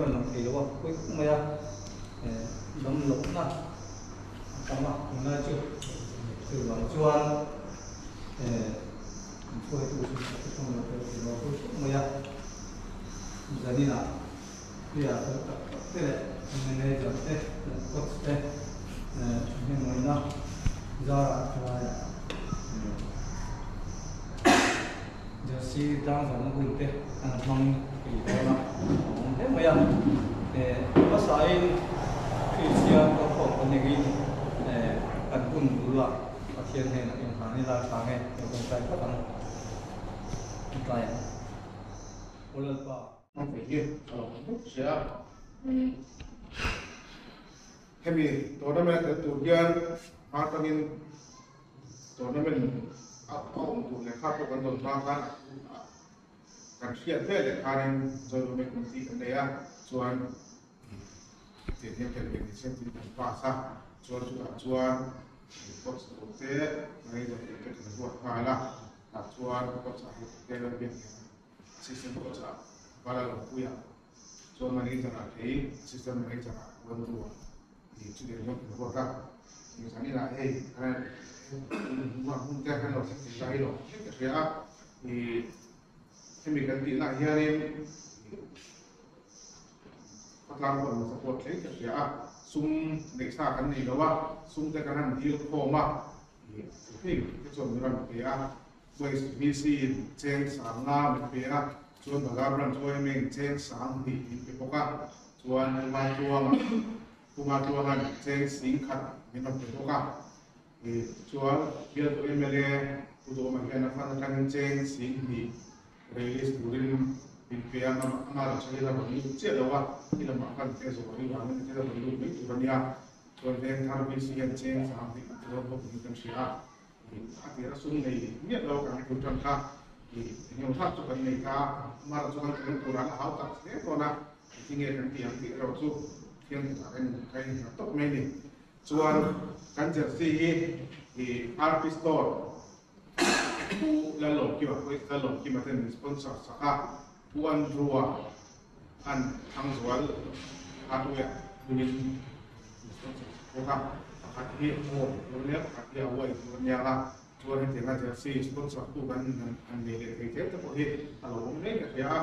kan lang thei lo a, pawi khawp mai a, dam lohna a tam a tunlai chu chuvang chuan an hruaitu chu a hrang lo tel thei lo a pawi khawp mai a, zaninah player fel tak tak te leh manager te leh coach te thahnemngaihna zarah thalaiah Jersey tlangzawhna hun te an hmang thei dawn a, a awm hle mai a. Hmasain Kristian kalkhawm kan neiin kan hun bul a Pathian hnenah inhlan ila tha nge kan tawngtai phawt ang. Tlai ang. Aw Lalpa. Hemi tournament a tel tur hian hma tangin Tournament a awm tur lehkha pawh kan dawn hma khan kan hriat ve leh khanin Zonume Committee kan nei a, chuan tiang hian khelh ve ni se tiin kan pass a, chuan chutah chuan coach tur te manager tur te kan ruat nghal a, tah chuan coach ah hi Taylor Biakliana assistant coach ah Vala Lawmpuia chuan manager ah kei assistant manager ah Wandu ah Chutiang hian kan ruat a, engzah nge lah hei hun te kan lo thlen thei ta hi lo hlek ka hria a, ih hemi kan tih lah hianin khawtlang pawh an support hle ka hria a, sum neih sa kan nei lo a, sum te kan han dil khawm a, ih hei te chuan min rawn pe a, West VC in cheng sang nga min pe a, chuan Bazar Branch YMA in cheng sang hnih min pe bawk a, chuan Puma Tluanga Puma Tluanga'n cheng sing khat min rawn pe bawk a, ih chuan bialtu mla Pu Duhawma hian a fund atangin cheng sing hnih release turin min pe a, ama lo chhan ila rawn lut chiah lo a, i lamah khan te zawh rih vangin te rawn lut mai tur a nia, chuan Vengthar VC hian cheng sang hnih a ti dawn bawk niin kan hria a. A tir a sum nei miah lo kan tul tan kha ih eng emaw zat chu kan nei ta mara chu kan tul tur a la hau tak hle dawn a engtin nge kan tih ang tih erawh chu thiam tak ah kan ka inhlat tawp mai a ni. Chuan kan jersey hi ih RP store Pu Lalawmkima Pu Lalawmkima ten min sponsor sak a Pu Andrew-a an Thangzual hardware hmingin min sponsor sak bawk a, pakhat hi aw tur ania pakhat hi a uai tur ania a, chuan hetianga jersey sponsor tu kan han nei leh thei zel te pawh hi a lo awm ngei ka hria a,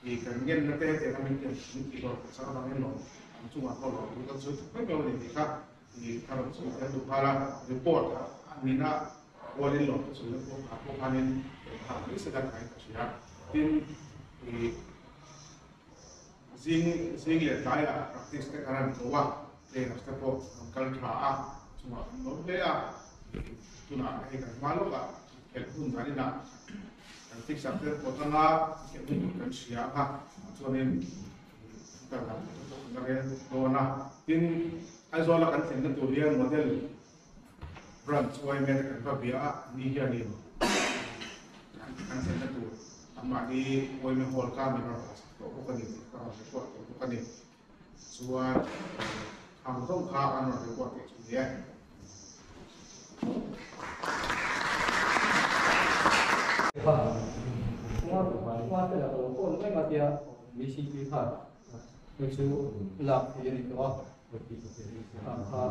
ih kan ngenna te hetianga min ti min tih dawr khat sak avangin lawm an chungah pawh lawm tur kan sawi thuk mai mai a ni tih kha ih ka rawn sawi tel duh nghal a, report a nihna rualin lawm ka sawi na pawh ah pawh khanin rawn nghal mai se la ka in ka hria, tin ih. Zing zing leh tlaiah practice te kan han ko a, players te pawh an kal tha a, chungah kan lawm hle a, tunah hei kan hma lawkah khelh hun dan inah kan fix up tel pawt anga khelh hun tur kan hria ang a, chuanin kal dan tur te pawh kan la rel dawn a, tin Aizawla kan thlenna tur hian model branch yma te kan va bia a, ni hianin kan thlenna tur anmahni yma hall kha min rawn dah sak tawh bawk a ni tih ka rawn report tawh bawk a ni. Chuan ang zawng kha an rawn report tih chu ni e. Hei chu lak theih a ni tawh a, kha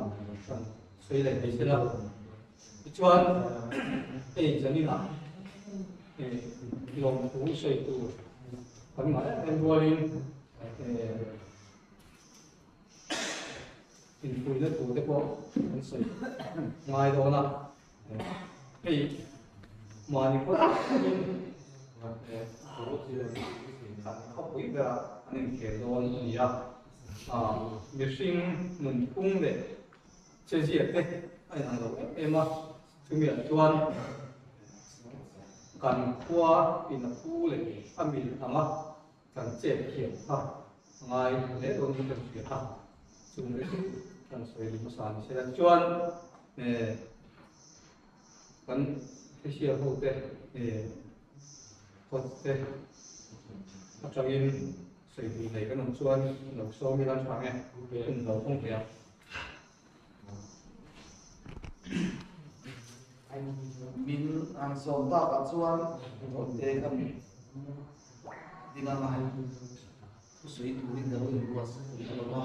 kan sawi leh thei se la. Tichuan hei zaninah lawmthu sawi tur kan ngah em em rualin inpuina tur te pawh kan sawi ngai dawn a. Hei mahni khawp takin an khawpui berah an inkhel dawn a ni a, mihring nunphung leh chezia te a inang lo em em a, chumiah chuan kan khua in a phu leh a mil ang a kan chet thiam kha a ngai hle dawnin kan hria a, chung te chu kan sawi ri hmasa ni se la chuan kan official ho te coach te atangin sawi duh nei kan awm chuan lo sawm ila tha nge hun lo hawng thei ang. Min an sawm takah chuan te kan ding anga. Thusawi turin ka lo inbuatsaih a lo va,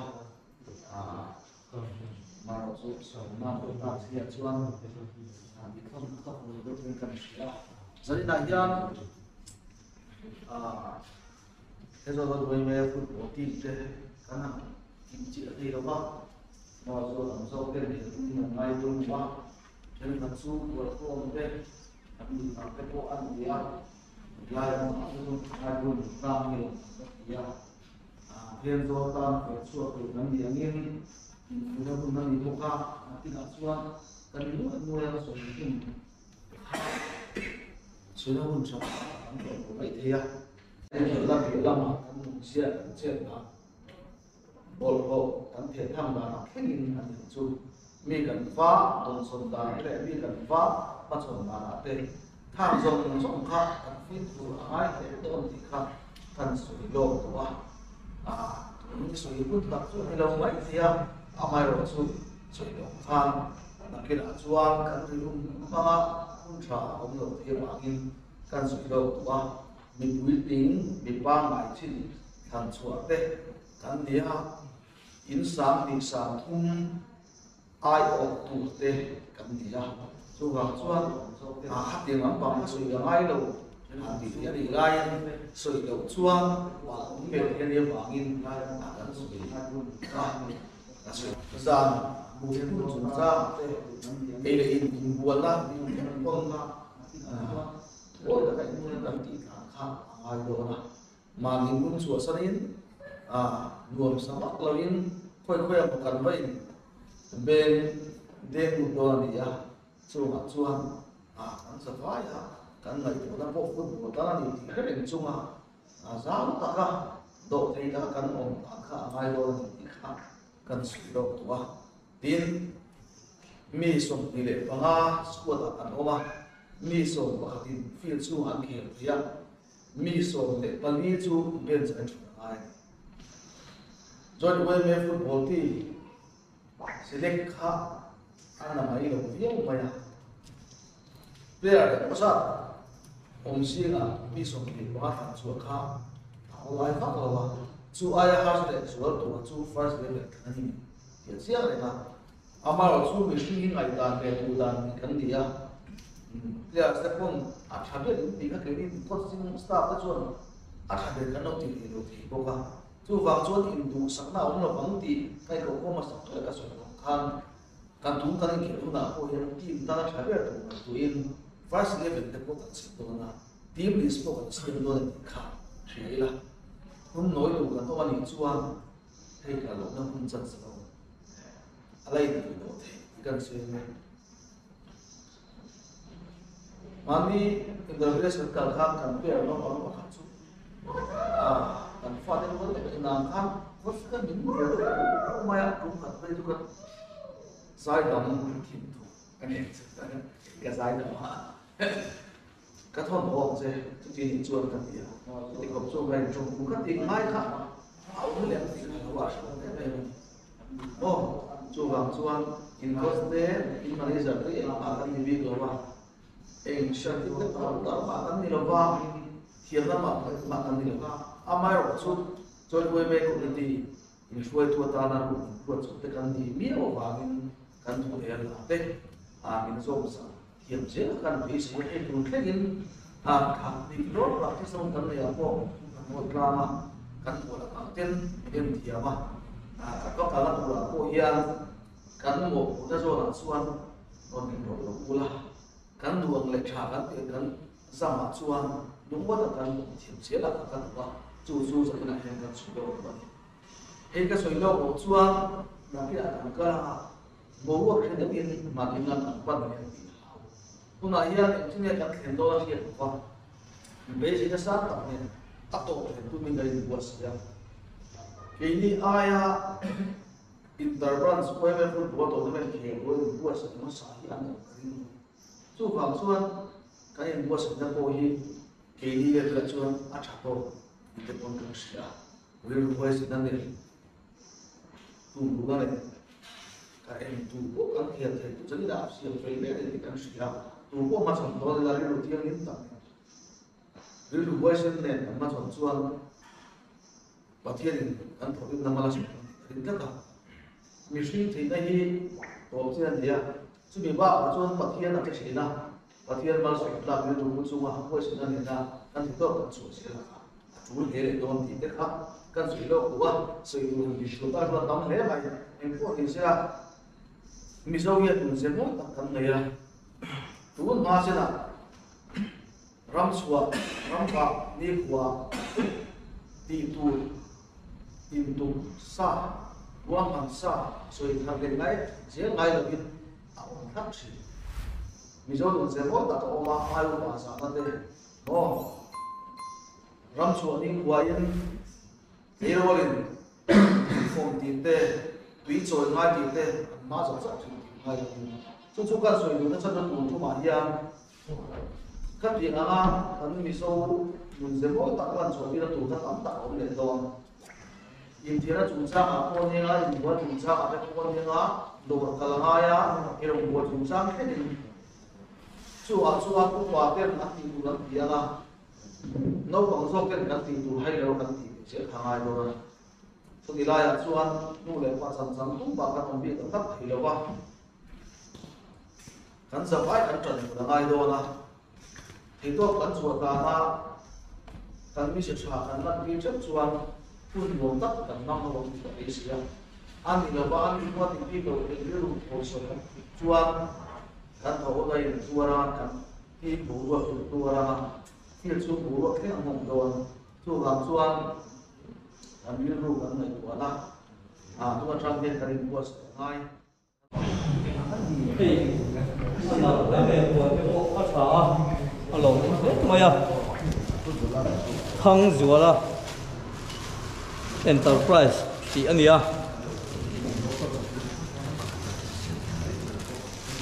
marawh chu sawmna pawh tak chiah chuan mi thawn tak ni deuhin kan hria a. Zaninah hian he zawt zawt vawi mai football team te kan han inchilh thei lo va, marawh chu an zawk ten in an ngai pawimawh a, thenkhat chu kualkhawm te an nunah te pawh a ni a. Lai ram ah chuan ngai hun tlang nge ka ti a, then zawl tan feh chhuak tur kan ni angin infuihna hun a ni bawk a, a tinah chuan kan ni nuai nuai a sawi hun kha sawina hun tha kan tawh tur mai thei a. Enghelh lam piah lamah kan nungzia kan chet dan bawlhhlawh kan theh thang danah thlengin a ni chu. Mi kan va dawnsawn dan te leh mi kan va hmachhawn danah te thang zawng zawng kha kan fimkhur a ngai hle dawn tih kha kan sawi lawk tawh a. Ah, tun i sawi hun tak chu a ni lo mai thei a, amaherawh chu sawi loh khan nakinah chuan kan rilru hmanga hun tha a awm lo thei avangin kan sawi lawk tawh a. Mi puitling, mi pangngai chin thlan chhuah te kan ni a, in 20 30 aiawh tur te kan ni a, chuvang chuan a khatiang lampang kha sawi a ngai lo han tih theih a nih laiin sawi loh chuan palh awm ve thei a nih avangin a kan sawi a, a sawi zan mut hun chungchangah te ei leh in inbualna enkawlna Thuawi taka inhmun kan tih tlan kha a ngai dawn a, mahni hmun chhuahsanin nuam sa vak loin khawi khawi a kan va in beng deng lut dawn a ni a, chungah chuan kan za vai a, kan ngaihtuahna pawh football tan a ni tih hre reng chunga zau taka dawh thei taka kan awm tlan kha a ngai dawn a ni tih kha kan chhui lawk tawh a. Tin, mi 25 squad ah kan awm a, Mi 11 in field chhungah an khel thei a, mi 14 chu bench an thut a ngai a ni. Joint YMA football team select kha a na mai lo viau mai a, player engemaw zat awm zingah mi 25 thlan chhuah kha a awlai vak lo a, chu aia harsa leh zual tur chu first level thlan a ni tih a chiang reng a. Amaherawh chu mihring hi ngaihdan leh duh dan nih kan ni a, players te pawn a tha ber in tih kha keini coaching staff te chuan a tha ber kan lo ti thei lo thei bawk a, chuvang chuan induhsakna a awm lo vang tih ka inkohkhawm hmasak tawh e ka sawi vang khan kan tum kan inkhelh hunah pawh hian team tan a tha ber tur ngaihtuahin first eleven te pawh kan chhit dawn a, team list pawh kan siam dawn a tih kha hria ila, hun nawi tur kan awm a nih chuan hei kal lohna hun chance a awm. A la inpui loh theih tih kan sawi ang e. Mahni interviews kan kal khan kan pair naupang pakhat chu kan fate rual leh inang khan kawt min dil deuh mai a, tum khat phei chu kan zai dam thin thu ka nei ka zai dam a ka thawn haw ang che chuti nih chuan ka ti a, chuti khawp chu ka intawng kum khat tih ngai kha a awm leh ang tih kha lo a hre em em a ni. Aw, chuvang chuan in coach te, in manager te engmah kan ni bik lo va, eng certificate tam tak mah kan ni lo va, thiamna mah mah kan ni lo va, amaherawh chu Joint YMA Committee in hruaitu atana ruh in phuat chawp te kan ni miau avangin kan duh el la te min zawm zah thiam zel kan beisei a, hei tur thlengin thla hnih hlawr practice a hun kan neih ah pawh kan haw tlang a, kan bual ang ten min en thiam a, kan va kalna turah pawh hian kan mawhphurhna zawnah chuan rawn inrawlh lo ula, kan duh ang leh tha kan tih kan zamah chuan lungawt a kan awm thiam zel a kan duh a, chu chu zaninah hian kan chhui lawk duh a ni. Hei ka sawi lawk loh chuan nakinah kan kal ang a. Boruak hre deuhin mahni lam kan pan mai ang tih hlau. Tunah hian engtin nge kan thlen dawn a hriat lo va, beisei nasa tak nen a tawp thlen tumin ka inbuatsaih a. Keini aia Inter-Branch YMA Football Tournament khel tur a inbuatsaih hmasa hi an awm ka ring lo. Chuvang chuan kan inbuatsaihna pawh hi keini levelah chuan a tha tawk tih te pawn kan hria a, rilru huaisena nen Tumruh a nei. Ka en tu pawh kan thiam thei tu chuan inah siam fel mek a ni tih kan hria. Tu pawh hmachhawn dawn ila rilru thianghlim tak nen, rilru huaisen nen kan hmachhawn chuan Pathianin kan thawhrimna mal a sawm ang tih ka ring tlat a. Mihring theihna hi tawp chin a ni a, chumi bakah chuan Pathian a che thin a, Pathian malsawm tlak rilru pu chunga huaisena nena kan ti tawk kan chhuah zel a, a tul hle leh dawn tih te kha kan sawi lawk duh a, sawi tur han tih tur tan chuan a tam hle mai. Engpawh ni se a, Mizo hian tun ze mawi tak kan nei a, tun hma chenah ram chhuah, ram vah, nikhua tih tur intum sa, ruahman sa sawi thar leh ngai zel ngai lovin a awm thlap thin. Mizo nun ze mawi tak a awm a, ai upa zahna te maw ram chhuah nikhuain tleirawlin fawm tih te, tui chawi ngai tih te an hma zawk zawk thin tih ngai lovin chu chu kan sawi duhna chhan na tur tumah hian Ka tih anga kan Mizo nun ze mawi tak lan chhuah tirna tur kha tam tak a awm leh dawn. Inthihna chungchangah pawh nia, inbual chungchangah te pawh nia, dawr kal ngai a, i rawngbâwl chungchang thlengin chu-ah chuan upa ten an tih tur an ti anga, naupang zawk ten kan tih tur hai lo kan tih ve zel kha ngai dawn a ni. Chuti laiah chuan nu leh pa chan chang tumah kan awm bik tak tak thei lo va. Kan zavai kan ṭan tur a ngai dawn a, theitawp kan chhuah dana kan misi ṭha kan lantir ṭeuh chuan hun nuam tak kan hmang ho ang tih ka beisei a. A ni lova a ni hma tih bik loh eng rilru thawisawi kan tih chuan kan tho a in tuar a, kan team boruak in tuar a, thil chu boruak thleng an awm dawn. Chuvang chuan kan rilru kan ngaihtuahna a tum aṭang hian kan inbuatsaih a ngai. Hei a nalh hle mai a huan te pawh a tha a a lo awm hle mai a Thangzuala Enterprise tih a ni a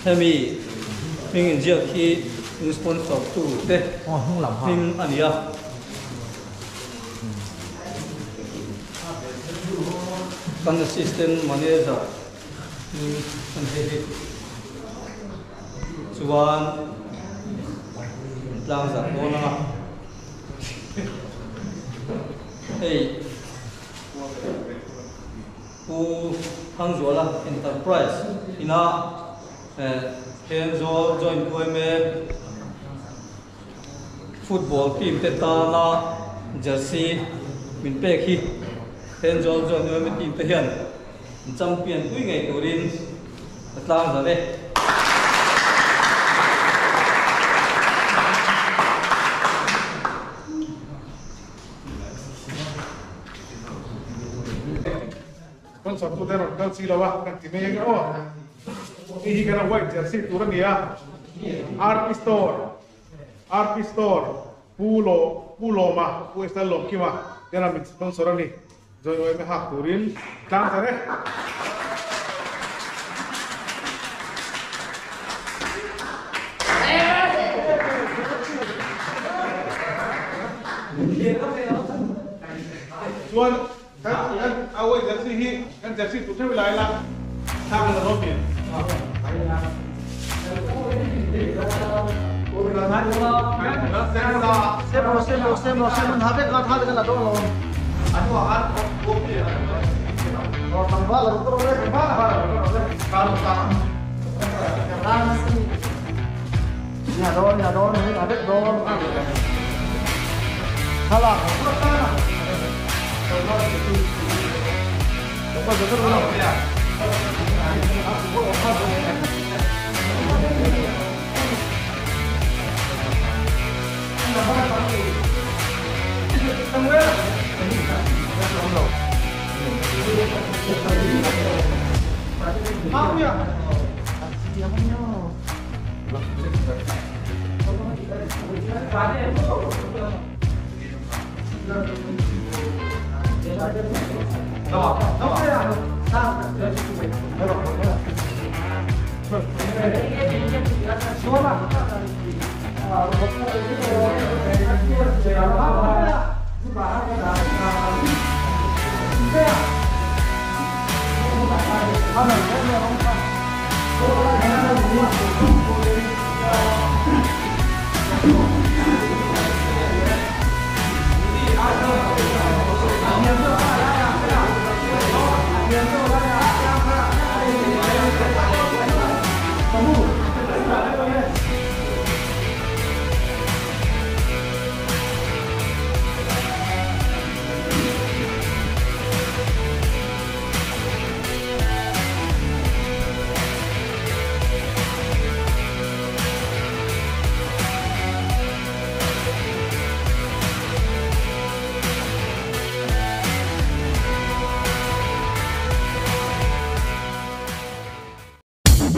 hemi hming inziak hi in sponsor tu te hming a ni a. Kan assistant manager an hei hi chuan tlang zarh dawn anga hei Pu Thangzuala Enterprise ina Thenzawl Joint yma Football team te tana jersey min pek hi Thenzawl Joint yma team te hian Champion pui ngei turin ka tlang zan e. Sponsor tu te rawn kal chi lo a kan ti mai ang aw. Hei hi kan white jersey tur a ni a. RP Store RP Store Pu Lo Pu Lawma Pu Esther Lawmkima te rawn min sponsor a ni. Zawi awm hak turin tlang ta reng. Chuan kan kan awai jersey hi kan jersey tur theuh lai la thlang la rawh min.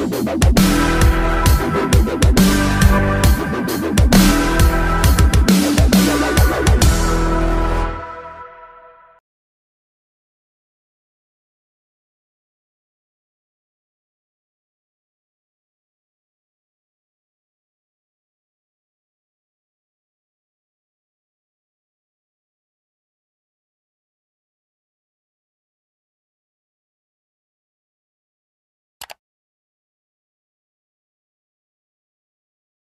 Thank you.